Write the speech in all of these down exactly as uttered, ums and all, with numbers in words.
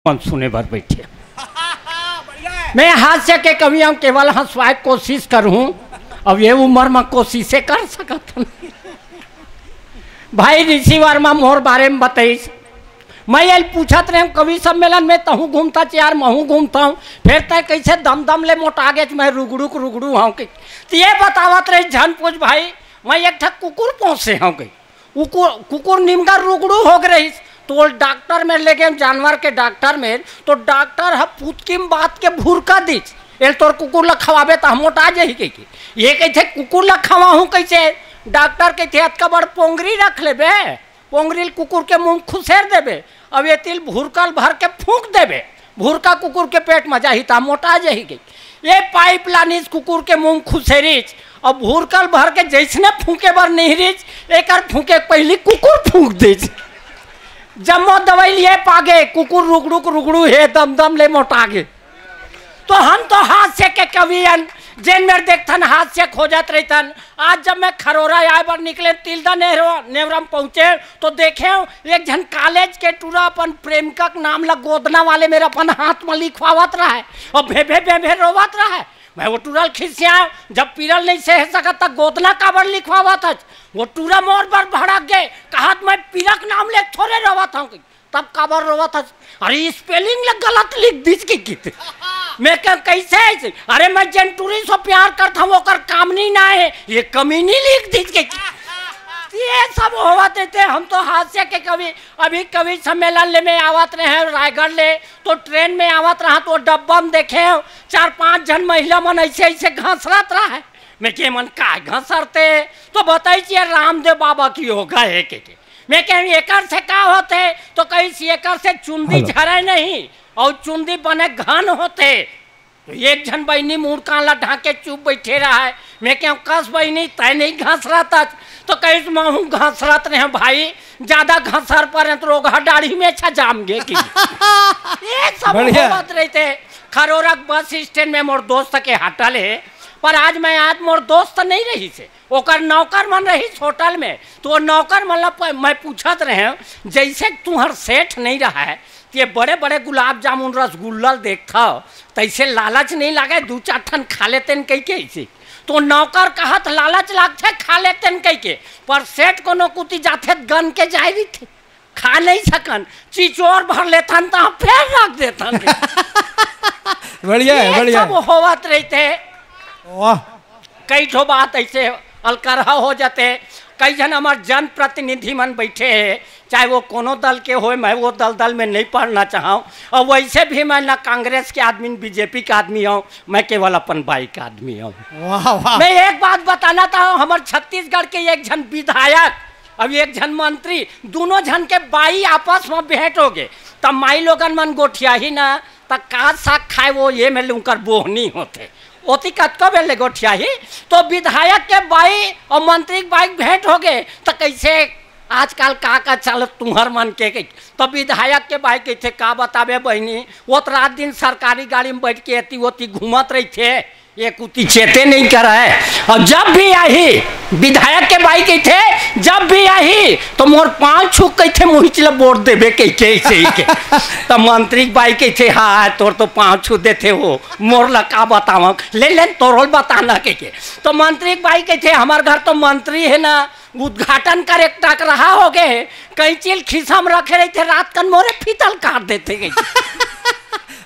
मन सुने बर बैठे। मैं हास्य के कवि हूँ, केवल हंसवाए कोशिश करूँ। अब ये उम्र में कोशिशे कर सकत हन। भाई ऋषि वर्मा मोर बारे में बताइस, मैं ये पूछत रहे हूँ कवि सम्मेलन में, तहूँ घूमता यार, महूँ घूमता हूँ, फिर तय कैसे दम दम ले मोटा गेच, मैं रुगड़ू के रुगड़ू हूँ कि। तो ये बतावत रहे, झन पूछ भाई, मैं एक ठक कुकुर पोसे हूँ कि। कुकुर, कुकुर निमगा रुगड़ू हो गए रहिस, तो वो डॉक्टर में ले गए, जानवर के डॉक्टर में, तो डॉक्टर ह पुतकी में बात के भूरका दीच, "एल तोर कुकुर ला खवाबे त हम मोटा जाही," कह के। ये कहते, "कुकुर ला खवाहूँ कैसे?" डॉक्टर कहते, "अतका बड़ पोंगरी रख लेबे, पोंगरी ल कुकुर के मुंह खुसेर देबे, अब ये तिल भूरकल भर के फूंक देबे, भूरका कुकुर के पेट में जाही त मोटा जाही," कह। ये पाइप लानिस कुकुर के मुंह खुसेरिच, अब भूरकल भर के जैसने फूंके बर निहरिच, एकर फूंके के पहली कुकुर फूंक दिस। जम्मो दवाई लिए पागे, कुकुर रुगड़ू के रुगड़ू हे, दम दम ले मोटा गे। तो हम तो हास्य के कवि हन, जेन मेर देखथन हास्य खोजत रहिथन। आज जब मैं खरोरा आए बर निकले, तिल्दा नेहरो-, नेवरा में पहुंचे, तो देखे एक झन कॉलेज के टूरा अपन प्रेमिका के नाम ला गोदना वाले मेर अपन हाथ में लिखवावत रहा है, और भे भे भे भे रोवत रहा है। मैं वो टूरा ल खिसियाव, "जब पीरा ल नहीं सह सकत, त गोदना काबर लिखवावत हस?" वो टूरा मोर बर भड़क गे, कहत, "मैं पीरा के नाम ले थोरे रोवत हूँ।" तब काबर रोवत हस? अरे, स्पेलिंग ल गलत लिख दिस के कित। मैं कह, "कैसे ऐसे?" "अरे, मैं जेन टूरी से प्यार करत हूँ, ओकर कामनी ना है, ये कमीनी लिख दिस के कित।" ये सब होवत रहते। हम तो हास्य के कवि, अभी कवि सम्मेलन ले में आवत रहे हैं रायगढ़ ले, तो ट्रेन में आवत रहा, तो डब्बा में देखे चार पांच झन महिला मन ऐसे ऐसे घसरत रहा है। मैं के मन का घसरते, तो बताई छिए रामदेव बाबा की योगा है के, के। मैं कह, "एकर से का होते?" तो कही, "एकर से चुंदी हेलो। झरे नहीं, और चुंदी बने घन होते।" तो एक झन बहिनी मुड़ कान ला ढांके चुप बैठे रहा है। मैं कहूँ, "कस बहिनी, तय नहीं घसरत हस?" तो कहिस, "महूँ घसरत रहे भाई, ज्यादा घसर परे तो रोगहा डाढ़ी में अच्छा जाम गे की।" ये सब बढ़िया। होवत रहते। खरोरा के बस स्टैंड में मोर दोस्त के होटल है, पर आज मैं आज मोर दोस्त नहीं रहिस हे, ओकर नौकर मन रहिस होटल में, तो वो नौकर मन ला प-, मैं पूछत रहे, "जैसे तुहर सेठ नहीं रहा है, ये बड़े बड़े गुलाब जामुन रसगुल्ला ल देखथव, तैसे लालच नहीं लागे, दू चार ठन खा लेतेन कहि के ऐसे?" तो नौकर कहत, "लालच लागथे, खा लेतेन कहि के, पर सेठ कोनो कुती जाथे त गन के जाय रहिथे, खा नहीं सकन, चिचोर भर लेथन त फेर रख देथन।" बढ़िया है, ये बढ़िया सब है। होवत रहिथे। वाह। कई ठो बात ऐसे अलकरहा हो जाते। कई झन हमार जनप्रतिनिधि मन बैठे हैं, चाहे वो कोनो दल के होए, मैं वो दल, दल में नहीं पड़ना चाहूँ। और वैसे भी मैं ना कांग्रेस के आदमी, बीजेपी के आदमी हूँ, मैं केवल अपन बाई के आदमी हूँ। वाह, वाह। मैं एक बात बताना चाहूँ, हमार छत्तीसगढ़ के एक झन विधायक, अब एक झन मंत्री, दोनों झन के बाई आपस में भेंट हो गए, तब माई लोगन मन गोठियाही ना, त का साग खाए, वो ये में उनकर बोहनी होथे। ओती कतको बेर ले गोठियाही, तो विधायक के बाई और मंत्री के बाई भेंट हो गए, त कैसे आजकल का का चलत तुहर मन के, के? तो विधायक के बाई कहथे, "का बताबे बहिनी, वो तो रात दिन सरकारी गाड़ी में बैठ के एती ओती घूमत रहिथे, ये कुती चेते नहीं करे।" और जब भी आही, विधायक के बाई कहथे, "जब भी आही तो मोर पाँव छू कहथे, मुहिच ल बोर देबे," कहि के ऐसे ही के। तो मंत्री के बाई कहथे, "हाँ, तोर तो पाँव छू देथे हो, मोर ला का बतावं, ले ले तोर ल बताना," कहि के। तो मंत्री के बाई कहथे, "हमार घर तो मंत्री है ना, उद्घाटन करे तक रहा हो गए, कैंची ल खिसा में रखे रहिथे, रात कन मोरे फीता ल काट देथे," कहि के।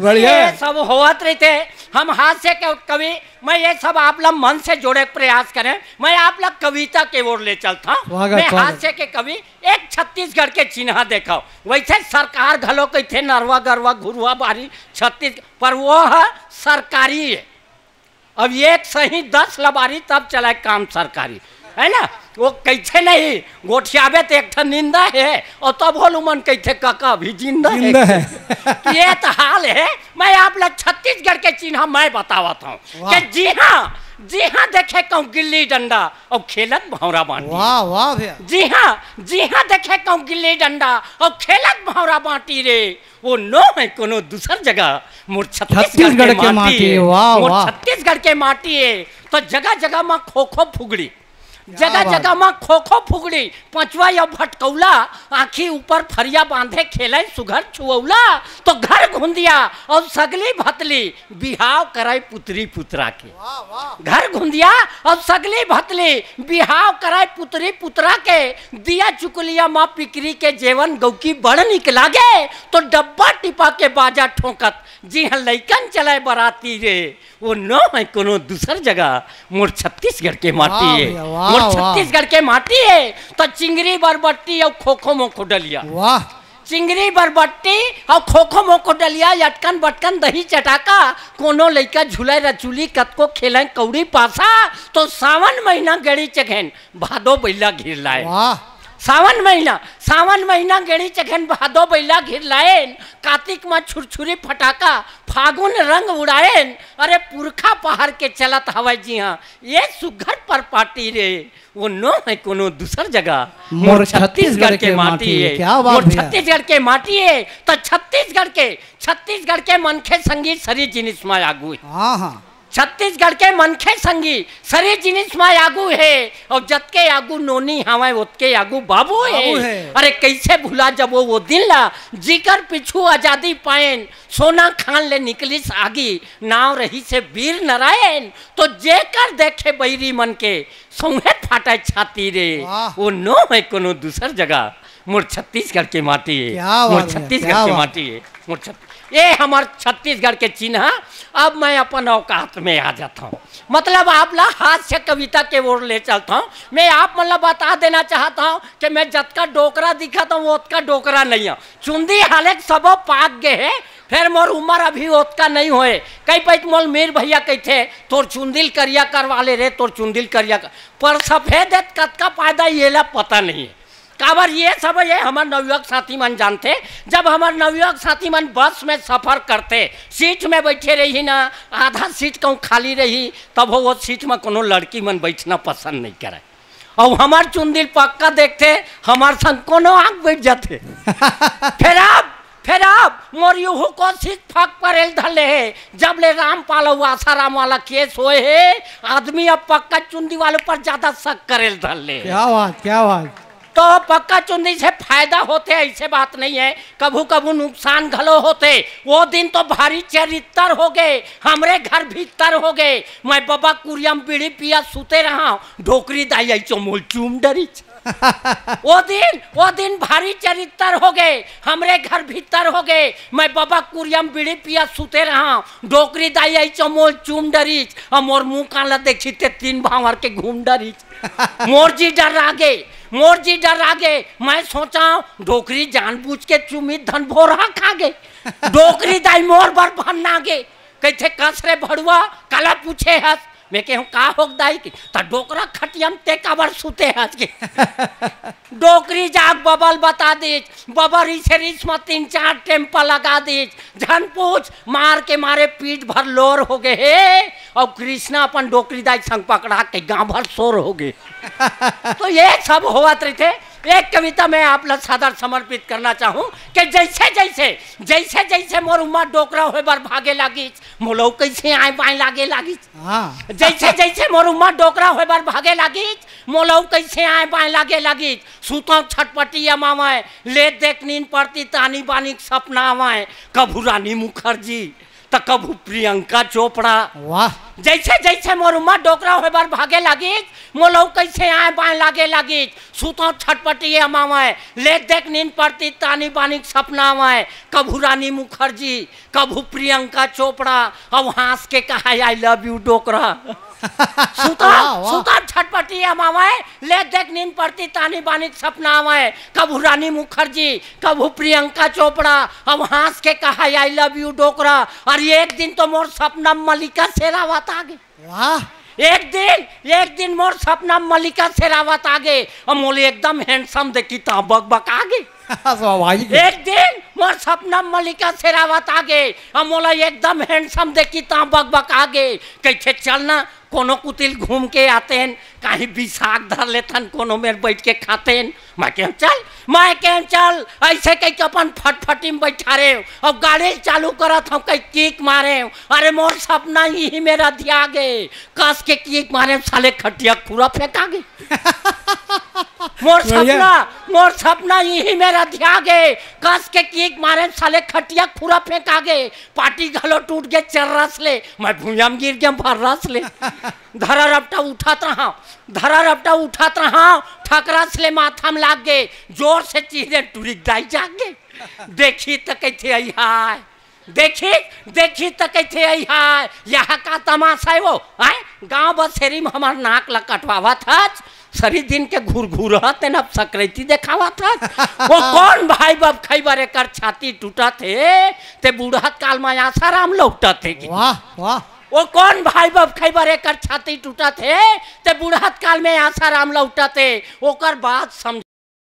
बढ़िया ये है। सब होवत रहिथे। हम हास्य के कवि, मैं ये सब आप ला मन से जोड़े के प्रयास करें, मैं आप ला कविता के ओर ले चलता हूँ। स्वागत, मैं स्वागत। हास्य के कवि, एक छत्तीसगढ़ के चिन्हा देखाओ। वैसे सरकार घलो कहिथे नरवा गरवा घुरुआ बारी छत्तीस, पर वो है सरकारी है। अब एक सही दस लबारी तब चलाए काम सरकारी, है ना? वो कहिथे नहीं, गोठियाबे तो एक ठन निंदा है, और तब होलू मन कहिथे, "काका अभी जिंदा है।" जिंदा है। ये तो हाल है। मैं आप ला छत्तीसगढ़ के चिन्हा मैं बतावत हूँ वाह। कि जी हाँ, जी हाँ, देखे कहूँ गिल्ली डंडा और खेलत भौरा बांटी। वाह, वाह भैया। जी हाँ, जी हाँ, देखे कहूँ गिल्ली डंडा और खेलत भौरा बांटी रे, वो नो है कोनो दूसर जगह, मोर छत्तीसगढ़ छत्तीसगढ़ के के माटी माटी, है, वाह, मोर वाह। छत्तीसगढ़ के माटी है। तो जगह जगह में खो खो फुगड़ी, जगह बात। जगह म खो खो फुगड़ी, पचवा या भटकौला, आँखी ऊपर फरिया बांधे खेलय सुघर छुअौला, तो घर घुंदिया अउ सगली भतली बिहाव करय पुतरी पुतरा के। वाह, वाह। घर घुंदिया अउ सगली भतली बिहाव करय पुतरी पुतरा के, दिया चुकलिया म पिकरी के जेवन गौकी बड़ निक लागे, तो डब्बा टिपा के बाजा ठोंकत जिहाँ लइकन चलय बराती रे। वो नो है कोनो दूसर जगह, मोर छत्तीसगढ़ के माटी वाह है। भैया, वाह, मोर वाह। छत्तीसगढ़ के माटी है, तो चिंगरी बरबट्टी अउ खो खो मोखो डलिया। वाह। चिंगरी बरबट्टी अउ खो खो मोखो डलिया, यटकन बटकन दही चटाका, कोनो लइका झूलय रचुली, कतको खेलय कौड़ी पासा, तो सावन महीना गेड़ी चघेन भादो बइला घेर लाय। वाह। सावन महीना, सावन महीना गेड़ी चघेन भादो बइला घेर लायेन, कातिक म छुरछुरी फटाका, फागुन रंग उड़ायेन, अरे पुरखा पहार के चलत हवय जिहाँ, ये सुघर परपाटी रे, वो नो है कोनो दूसर जगह। मोर मोर छत्तीसगढ़ छत्तीसगढ़ के के माटी माटी है। है। क्या बात मोर भैया। छत्तीसगढ़ के माटी है, तो छत्तीसगढ़ के, छत्तीसगढ़ के मनखे संगी सरी जिनिस म आगू है। हाँ, हाँ। छत्तीसगढ़ के मनखे संगी सरी जिनिस म आगू हे, अउ जतके आगू नोनी हवय, ओतके आगू बाबू हे। बाबू हे। अरे, कइसे भुला जबो वो दिन ला, जिकर पीछू आजादी पाएन, सोना खान ले निकलिस आगी, नाव रहिसे वीर नारायण। तो जेकर देखे बइरी मन के, सौंहे फाटय छाती रे। वाह। वो नो है कोनो दूसर जगह, मोर छत्तीसगढ़ के माटी है। क्या मोर बात है, छत्तीसगढ़ क्या के बात। माटी है, मोर छत-, ये हमर छत्तीसगढ़ के चिन्ह। अब मैं अपन औकात में आ जाता हूँ, मतलब आप ला हास्य कविता के ओर ले चलता हूँ। मैं आप मन ला बता देना चाहता हूँ कि मैं जतका डोकरा दिखत हूँ, ओतका डोकरा नहीं हूँ। चुंदी हाले के सबो पाक गे हे, फेर मोर उमर अभी ओतका नहीं होए। कई पइत मोल मीर भैया कहिथे, "तोर चुंदी ल करिया करवा ले रे, तोर चुंदी ल करिया कर।" पर सफेद हे त कतका फायदा, ये ला पता नहीं है। काबर ये सब ये हमर नवयुवक साथी मन जानथे, जब हमर नवयुवक साथी मन बस में सफर करथे, सीट में बइठे रही ना, आधा सीट कहूँ खाली रही, तब वो सीट में कोनो लड़की मन बइठना पसंद नहीं करय। अउ हमर चुंदी ल पक्का देखथे, हमर संग कोनो आग बइठ जाथे। फेर अब, फेर अब मोर यहू कोशिश फक परेल धर ले हे, जब ले रामपाल अउ आसाराम वाला केस होए हे, आदमी अब पक्का चुंदी वाले पर ज्यादा शक करेल धर ले हे। क्या बात, क्या बात। तो पक्का चुंदी से फायदा होथे, ऐसे बात नहीं है, कभू कभू नुकसान घलो होथे। वो दिन तो भारी चरित्तर हो गए, हमरे घर भीतर हो गए। मैं बबा कुरिया म बीड़ी पिया सुते रहा, डोकरी दाई आई चो मोल चूम डरिच। वो दिन, वो दिन भारी चरित्तर हो गए, हमरे घर भीतर हो गए। मैं बबा कुरिया म बीड़ी पिया सुते रहा, डोकरी दाई आई चो मोल चूम डरिच। अउ मोर मुंह कान ला देखी ते तीन भांवर के घूम डरिच। मोर जी डर्रा गे, मोर जी डर्रा गे। मैं सोचा, डोकरी जानबूझ के चूमी धन भोरहा खा गे। डोकरी दाई मोर बर भन्ना गे। कहिथे, "कस रे भड़ुआ, काला पूछे हस?" मैं कहूँ, "का होग दाई?" कि, "त डोकरा खटिया म ते काबर सुते हस?" कि डोकरी जाग बबा ल बता दीच, बबा रिसे रिस म तीन चार टेम्पा लगा दीच। झन पूछ, मार के मारे पीठ भर लोर हो गए हे, अउ कृष्णा अपन डोकरी दाई संग पकड़ा के गांव भर शोर हो गए। तो ये सब होवत रहिथे। एक कविता मैं आप ला सादर समर्पित करना चाहूँ कि जैसे जैसे, जैसे जैसे मोर उमर डोकरा होए बर भागे लागिच, मोलऊ कैसे आए बाएं लागे लागिच। हाँ। जैसे जैसे मोर उमर डोकरा होए बर भागे लागिच, मोलऊ कैसे आए बाएं लागे लागिच। सुतंव छटपटी अमावय, ले देख नींद पड़ती तानी बानी के सपना आवय, कभू रानी मुखर्जी, त कभू प्रियंका चोपड़ा। वाह। जैसे जैसे मोर उमर डोकरा होए बर भागे लागिच, मोलऊ कैसे आए बाएं लागे लागिच। सुतंव छटपटी अमावय, ले देख नींद पड़ती तानी बानी के सपना आवय, कभू रानी मुखर्जी, कभू प्रियंका चोपड़ा, अउ हंस के कहा, "I love you डोकरा।" सुतंव, वाह, वाह। सुतंव छटपटी अमावय, ले देख नींद पड़ती तानी बानी के सपना आवय, कभू रानी मुखर्जी, कभू प्रियंका चोपड़ा, अउ हंस के कहा, "I love you डोकरा।" अरे एक दिन तो मोर सपना म मलिका शेरावत आ गे। वाह। एक दिन, एक दिन मोर सपना म मलिका शेरावत आ गे, अउ मोला एकदम handsome देखी त बकबका गे। स्वाभाविक है। एक दिन मोर सपना म मलिका शेरावत आ गे, अउ मोला एकदम handsome देखी त बकबका गे। कहिथे, "चल ना, कोनो कुतिल घूम के आतेन, कहीं बिसाख धर लेथन, कोनो मेर बइठ के खातेन।" मैं केहेंव चल, मैं केहेंव चल, अइसे कहिके अपन फटफटी म बइठारेंव। अब गाड़ी चालू करत हंव, कहीं किक मारेंव। अरे मोर सपना इही मेर अधिया गे, कस के किक मारेंव, साले खटिया पूरा फेंका गे। मोर सपना, मोर सपना इही मेर अधिया गे, कस के किक मारेंव, साले खटिया पूरा फेंका गे। पाटी घलो टूट गे चर्रस ले, मैं भुइयां म गिर गेंव भर्रस ले। धरा रपटा उठत रहा, धरा रपटा उठत रहा, ठकरस ले माथा म लाग गे, जोर से चीरेंव टुरी के दाई जाग गे। देखिस त कहिथे अइहाय, देखिस, देखिस त कहिथे अइहाय, यहा का तमासा हे वो, हैं? गांव बसेरी म हमर नाक ल कटवावत हस, सरी दिन के घुरघुरहा तेन अब सकरैती देखावत हस। वो कोन भाई बबखई बर एकर छाती टूटत हे, ते बुढ़त काल म आसाराम लौटत हे कि? वाह, वाह। वो कोन भाई बबखई बर एकर छाती टूटत हे, ते बुढ़त काल म आसाराम लौटत हे। ओकर बात समझ